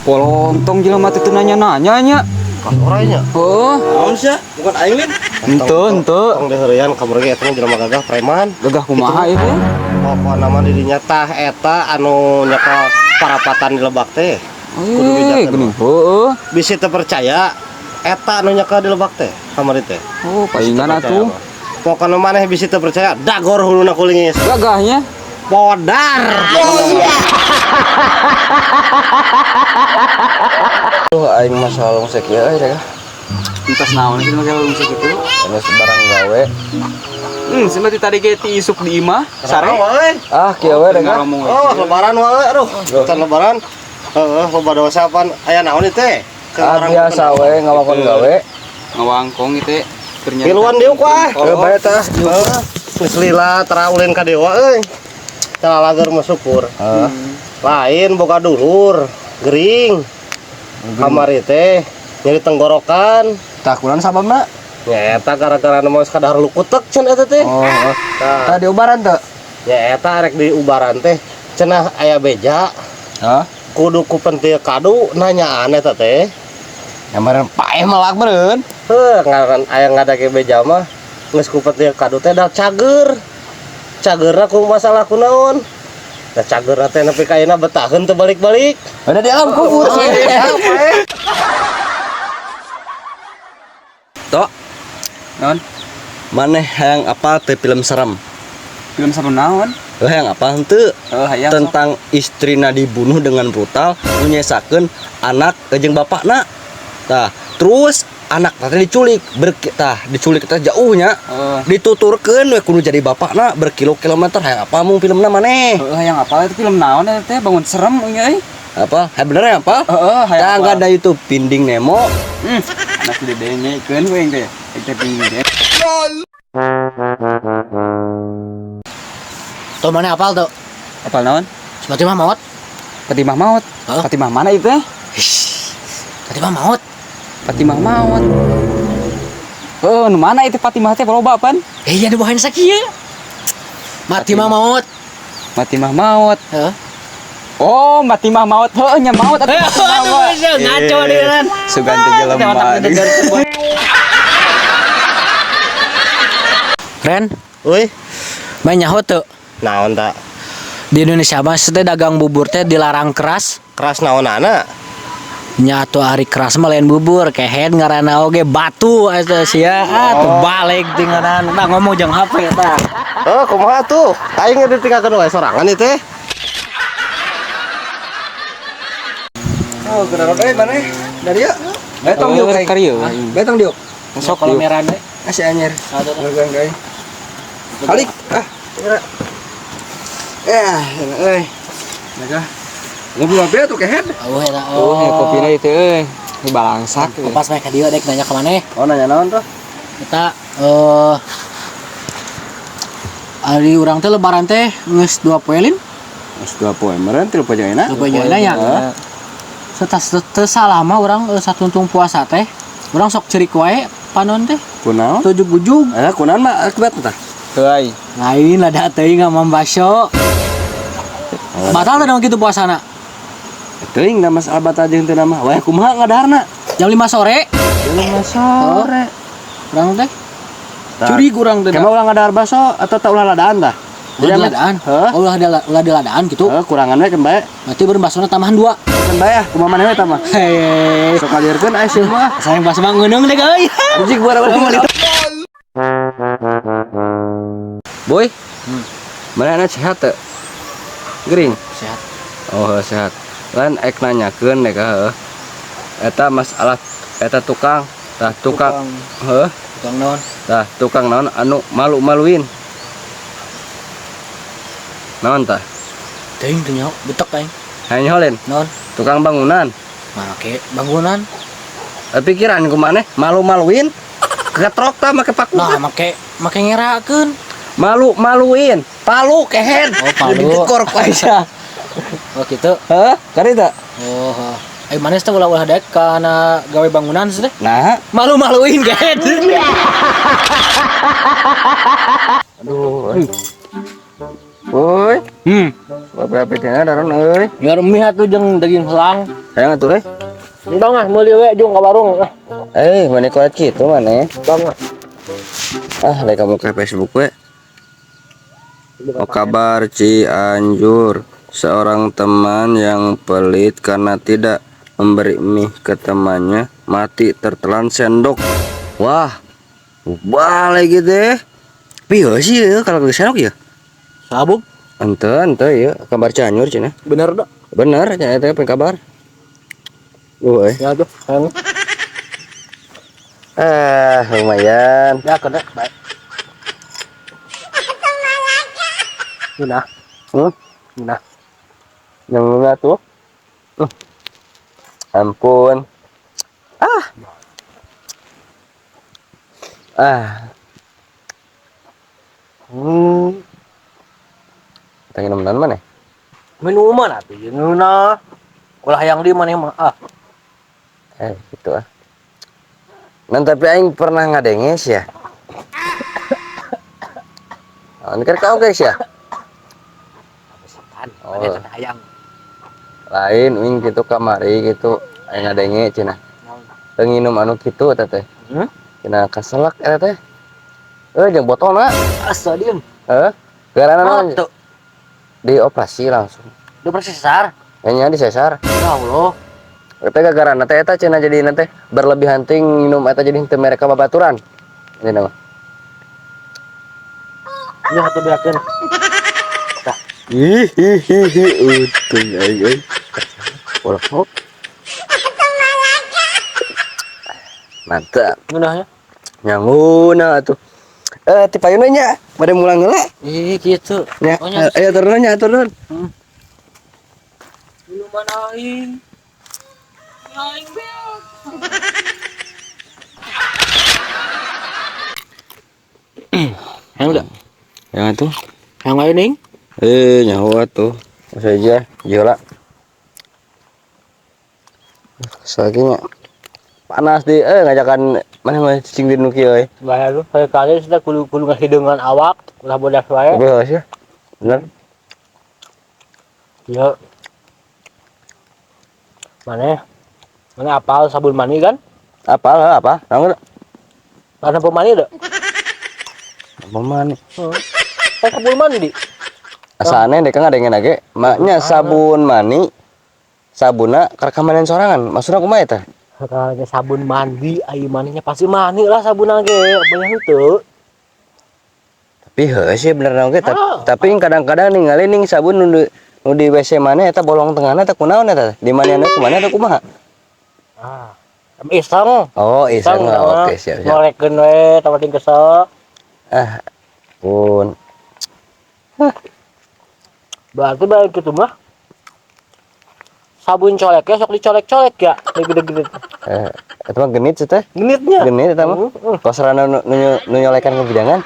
Polontong jelema teh teu nanya-nanya nya. Kas orangnya. Heuh. Naon sia? Bukan aing lin. Henteu, henteu. Tong deheureyan kamari ge eta mah jelema gagah preman. Gagah kumaha ieu teh? Pokona mah di dinya tah eta anu nyekel parapatan di lebak teh. Kudu Eh, bejakeun geuning mah. heueuh. Bisi teu percaya eta anu nyekel di lebak teh kamari teh. Oh, palingan atuh. Pokona maneh bisi teu percaya dagor huluna kulingis. Gagahnya. Podar. Tuh aing mah soal lungsek ieu euy teh. Entos naon sih make lungsek kitu? Geus barang gawe. Sia mah ti tadi ge ti isuk di imah, sare. Wae. Ah, kieu we teh. Ngomong we. Oh, lebaran wae aduh. Can lebaran. Heeh, loba dosa pan aya naon ieu teh? Ah, biasa we ngawakon gawe. Ngawangkong ieu teh keur nyari. Tiluan diuk wah. Heuh bae tah. Heeh. Geus lila tara ulin ka dewa euy. Calalager mah syukur. Heeh. Lain boga dulur, gering. Kamari teh nyeri tenggorokan. Tah kunaon sababna? Nya eta gara-gara nu sakadar lukutek cenah eta teh. Oh, heeh. Tah, Tah diubaran teu? nya eta rek diubaran teh cenah aya beja Hah? kudu ku pentil kadu nanyaan eta teh. Nyambaran paeh melak meureun. Heuh, ngaran aya ngadake beja mah geus ku pentil kadu teh da cager. Cagerna ku masalah kunaon? Da cagerna teh nepi ka ayeuna betaheun teu balik-balik. Ada di alam kubur sih. Tok, Naon? maneh hayang apa teh film serem? Film serem naon? Heuh hayang apa henteu? Heuh, hayang sok. Tentang istrina dibunuh dengan brutal, menyesakeun anak jeung bapakna. Tah, terus anak teh diculik, tah diculik teh jauhnya. Heeh. Dituturkeun we kudu jadi bapakna berkilo-kilometer hayang apa mung filmna maneh? Heeh, hayang apa itu film naon eta teh bangun serem nya euy. Apa? Hayang bener hayang apa? Heeh, hayang Tah apa? enggak ada YouTube Finding Nemo. Anak didengekeun we teh. Teh Finding Nemo. Tuh mana apal tuh? Apal naon? Fatimah maut. Fatimah maut. Hah? Fatimah mana itu teh? Fatimah maut. Fatimah maut. Oh, nu mana itu Fatimah teh loba pan? Eh, iya dibawain sakieu. Fatimah maut. Fatimah maut. Heeh. Oh, Fatimah maut. Heuh, nya maut atuh. Fatimah mah. Ngaco deh kan. Sugan teh jelema. Ren, Euy, main nyaho tuh. naon ta? Di Indonesia mah teh dagang bubur teh dilarang keras. Keras naonana? Nyatu hari keras mah lain bubur, kehed ngaranna oge batu atuh sia. Ah, tuh balik tinggalan. Tah ngomong jeung HP tah. Oh, kumaha tuh? Aing ditinggalkeun wae sorangan ieu teh. Oh, geura euy maneh. Dari yeuh. Betong diuk Heuh, karieu. Betong diuk. Sok Kalau diuk. merah deh. Asih anjir. Ngegang euy. Balik. Ah, geura. Eh, euy. Naga. Ngopi-ngopi atuh kehed. Oh, eta. Oh, ya kopina itu euy. Ini balangsak. euy. Pas meh ka dieu dek nanya ka maneh. Oh, nanya naon tuh? Eta ari urang teh lebaran teh geus 2 poe lin. Geus 2 poe meureun 3 poe jeung enak. 2 poe jeung enak nya. Teu salah mah urang satuntung puasa teh. Urang sok cerik wae panon teh. Kunaon? Tujug-ujug. Eh, kunaon mah akibat tah? Heuy. Lain lah da teuing mambaso. Batal teh dong kitu puasana. Teuing da masalah batal jeung teu mah. Wah, kumaha ngadaharna? Jam 5 sore. Jam 5 sore. Urang teh. Curi urang teh. Kema ulah ngadahar baso atau tak ulah ladaan tah? Ulah diladaan. Heuh. Oh, ulah diladaan gitu. Heuh, kurangan we keun bae. Berarti beureum basona tambahan 2. Keun bae ah, kumaha maneh we tah mah. Hei. Sok kalirkeun aya sieun mah. Sayang baso mah ngeuneuh deh euy. Anjing gua balik. Boy. Mana anak sehat teu? Gering. Sehat. Oh, heuh, sehat. Lain ek nanyakeun deh ka heuh. Eta masalah eta tukang, tah tukang. Heuh, Tukang naon? tah tukang naon anu malu-maluin. Naon tah? Teuing teu nyaho, betek aing. Hayang nyaho Naon? Tukang bangunan. Make bangunan. Pikiran ku maneh malu-maluin. Ketrok tah make paku. Nah, make ngerakeun. Malu-maluin. Palu kehed. Oh, palu. Dikor ku Aisyah. Oh, gitu. Heuh, kari tah? Oh, heuh. Eh, manes teh ulah-ulah daek kana gawe bangunan sih teh. Nah, Malu-maluin kehed. aduh. Woi, Apa-apa teh daron euy. Ngar mie atuh jeung daging helang. Hayang atuh euy. Entong ah meuli we jeung ka warung ah. Eh, mana kuat kitu mana? Bang ah. Ah, lek kamu ke Facebook we. Oh, kabar Cianjur. Seorang teman yang pelit karena tidak memberi mie ke temannya mati tertelan sendok. Wah, balik gitu deh. Tapi sih ya, kalau ke sendok ya. Sabuk. Ente, ente ya, kabar Cianjur cenah. Bener dah. Bener, cenah eta pengen kabar. Woi. Ya tuh, hayang. Ah, lumayan. Ya kena baik. Nah, Nah. Yang mana tuh? Ampun. Ah. Ah. Kita minum mana? Minuman atuh jeung ngeunah. Ulah hayang di maneh mah ah. Gitu ah. Nah, tapi aing pernah ngadenge sih ya. Oh, ini kan kau guys ya? Oh. Oh. Hayang. Lain uing gitu kamari gitu aing ngadenge cenah. Teu nginum anu kitu eta teh. Hmm? Cenah kaselak eta teh. Jeung botolna. Asa diem. Heeh. Garana naon? Tuh, Dioperasi langsung. dioperasi sesar. Nya di sesar. Ya Allah. Eta gagarana teh eta cenah jadi teh berlebihan ting minum eta jadi teu mereka babaturan. Ini mah. Ya atuh beakeun. Ih ih ih ih untung aing euy. Ulah hop. Mantap. Ngeunahnya. Nyangguna atuh. Ti payuna nya bade mulang heula. Ih, kitu. Nya, Oh, nya. ayo turun nya, turun. Minuman aing. Aing beak. Yang udah. Yang atuh. Yang lain ning. Nyaho atuh. Saja, heula. Sakinya panas di ngajakan mana mah cicing di nu kieu euy. Bahaya lu, sekali sudah kudu kudu ngahideungan awak, ulah bodas wae. Beus ya. Bener. Ya. Mana? Mana apal sabun mandi kan? Apal heuh, apa? Naon? Karena sabun mandi deh. Apa mani? Kan sabun mandi. Asa aneh dek ngadengen ge. Maknya sabun mani sabunna karek sorangan. Maksudna kumaha eta? Kalau sabun mandi, ai maninya pasti mani lah sabun ge, banyak henteu. Tapi heuh sih bener naon ge, Ah. tapi kadang-kadang ningali ning sabun nu di WC mana eta bolong tengahna eta kunaon eta? Di maniana kumaha eta kumaha? Ah. Iseng. Oh, iseng. Oke, siap, siap. Ngorekeun we, tawatin kesel. Ah, pun. Berarti balik gitu mah. Sabun coleknya sok dicolek-colek ya, gede-gede. Eta mah genit sih teh. Genitnya. Genit eta mah. Kosrana nu nyolekan ke bidangan.